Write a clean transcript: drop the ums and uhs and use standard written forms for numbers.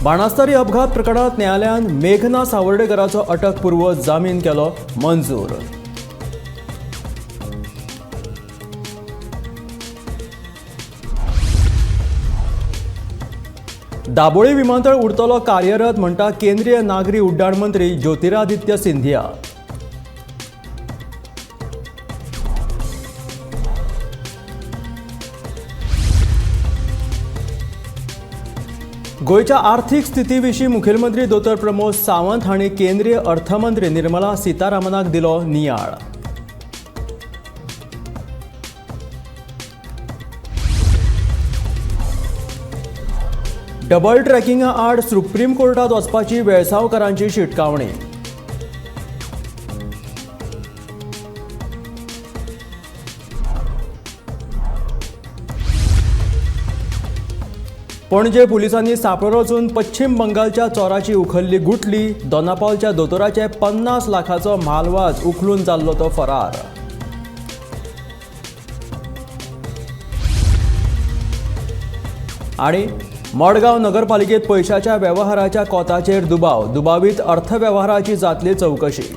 बाणास्तारी अपघात प्रकरणात न्यायालयान मेघना सावर्डेकराचो अटकपूर्व जामीन केलो मंजूर. दाबोळी विमानतळ उरतलो कार्यरत म्हणटा केंद्रीय नागरी उड्डाण मंत्री ज्योतिरादित्य सिंधिया. गोंयच्या आर्थिक स्थिती विशीं मुखेलमंत्री दोतोर प्रमोद सावंत हांणी केंद्रीय अर्थमंत्री निर्मला सीतारामनाक दिलो नियाळ. डबल ट्रॅकिंगा आड सुप्रीम कोर्टात वचपाची वेळसांवकारांची शिटकावणी. पणजे पुलिसांनी सांपळो रचून पश्चिम बंगालच्या चोराची उखल्ली गुटली. दोनापावलच्या दोतोराचे 50 लाखाचो म्हालवाज उखलून जाल्लो तो फरार. आनी मडगांव नगरपालिकेत पयशाच्या वेव्हाराच्या कोताचेर दुबाव. दुबावीत अर्थवेव्हाराची जातली चवकशी.